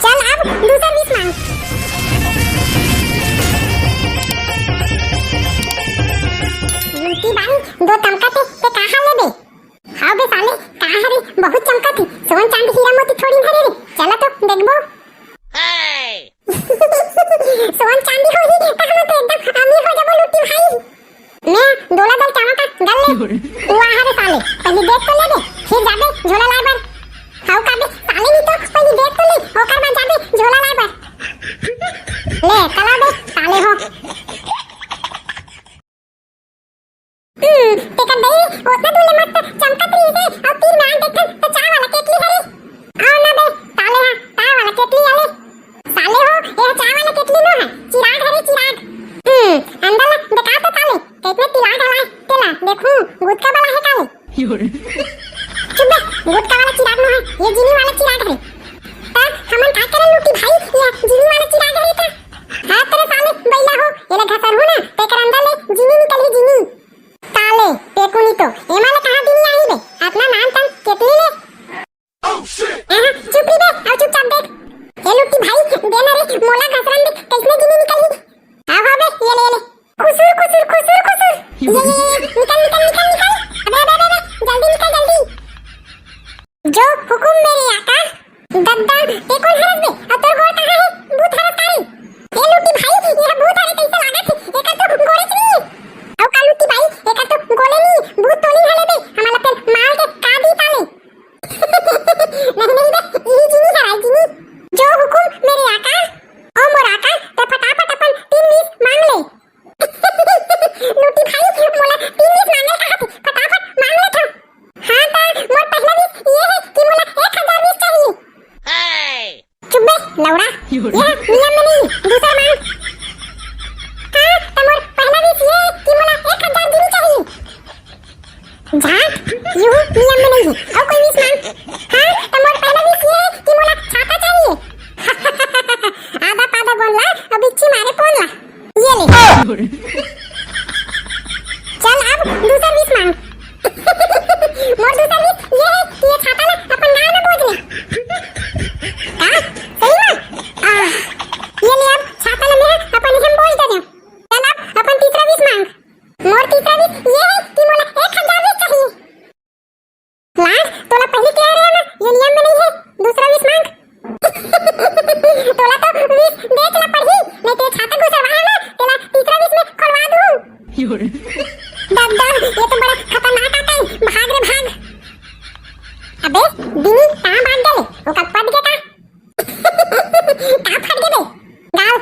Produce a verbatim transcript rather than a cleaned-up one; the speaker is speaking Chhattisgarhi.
चल अब दूसर wish मांग। लूटी भाई, दो तमका ते, ते कहाँ लेबे? हाव बे साले, का हरे, बहुत चमकत हे। सोन चांदी हीरा मोती थोड़ी हरे रे। चला तो देखबो। सोन चांदी होही त हमन तो एकदम अमीर हो जाबो लूटी भाई। मैं दोला दल चावा का गल ले। वाह रे साले, पहली देख तो लेबे, फिर जाबे झोला लाए बर। हाव का बे साले, नहीं तो पहली देख तो ले, ओकर बाद जाबे झोला लाए बर। ले कला बे साले हो। हम्म, तेकर दई रे, ओतना दूर ले मस्त चमकत रहिस हे, अउ तीर में आन देखथन, त चाय वाला केतली हरे। आओ ना बे, साले हा, चाय वाला केतली आले। साले हो, ये चाय वाला केतली नो है, चिराग हरे, चिराग। हम्म, अंदर ला देखा तो साले, कितने तिला गला है, तेला, देखूं, गुटका वाला है काले। चुप बे, गुटका वाला चिराग नो है, ये जीनी वाला चिराग है। त हमन का करन लूटी भाई, ये जीनी वाला चिराग है का? हाथ रे साले, बैला हो, एला घसरहू ना, तेकर अंदर ले जीनी निकलही, जीनी। साले, पेकुनी तो, एमा ले कहाँ जीनी आही बे? अतना नान तन केतली ले। आहा, चुप रही बे, अउ चुपचाप देख। ए लुट्टी भाई, दे ना रे, मोला घसरन दे, कइसने जीनी निकलही? हाँ, हाँ बे, ये ले, ये ले। खुसुर, खुसुर, खुसुर, खुसुर। ये, ये, ये, निकल, निकल, निकल, निकल। अबे, अबे, अबे, अबे, जल्दी निकल, जल्दी। जो हुकुम मेरे आका। दद्दा, ते कोन हरस बे? अउ तोर गोड़ कहाँ हे? भूत हरस का रे? ए लुट्टी भाई, ये भूत हरे कइसे लागत हे? एकर तो गोड़ेच नहीं हे। अउ का लुट्टी भाई, एकर तो गोड़े नहीं, भूत तो नहीं हले बे। हमला तेल मार के का दी ताले। नहीं, नहीं बे, यही जीनी हराई जीनी। जो हुकुम मेरे आका। ओ मोर आका, ते फटाफट अपन तीन wish मांग ले। लुट्टी भाई, मोला तीन wish मांगे कहा थे, फटाफट मांग ले था। हाँ ता, मोर पहला wish ये है कि मोला एक हजार wish चाहिए। चुप बे, लौड़ा। ये नियम में नहीं, दूसरा मांग। हाँ, तो मोर पहला wish ये कि मोला एक हजार जीनी चाहिए। झाट, यू नियम में नहीं है। अउ कोई wish मांग। हाँ, तो मोर पहला wish ये कि मोला छाता चाहिए। आधा पादा बोल ला, अब इच्छी मारे पोल ला। ये ले। चल अब दूसर wish मांग। मोर दूसर wish ये है कि ये छाता ला अपन गांव में बोझ ले। का? सही में? आ, ये ले अब छाता ला मैं अपन हम बोझ दे दे। चल अब अपन तीसरा wish मांग। मोर तीसरा wish ये है कि मोला एक हजार wish चाहिए। लाड, तोला पहली कह रहे ना, ये नियम में नहीं है, दूसरा wish मांग। तोला तो wish दे के ला पड़ही, नहीं ते छाता घुसरवा है ना, तेला तीसरा wish में खोलवा दूं। दद्दा, ये तो बड़ा खतरनाक आता है, भाग रे भाग। अबे, दिनी कहाँ भाग गए? वो कब पट गया था? कहाँ फट गए बे? गाल।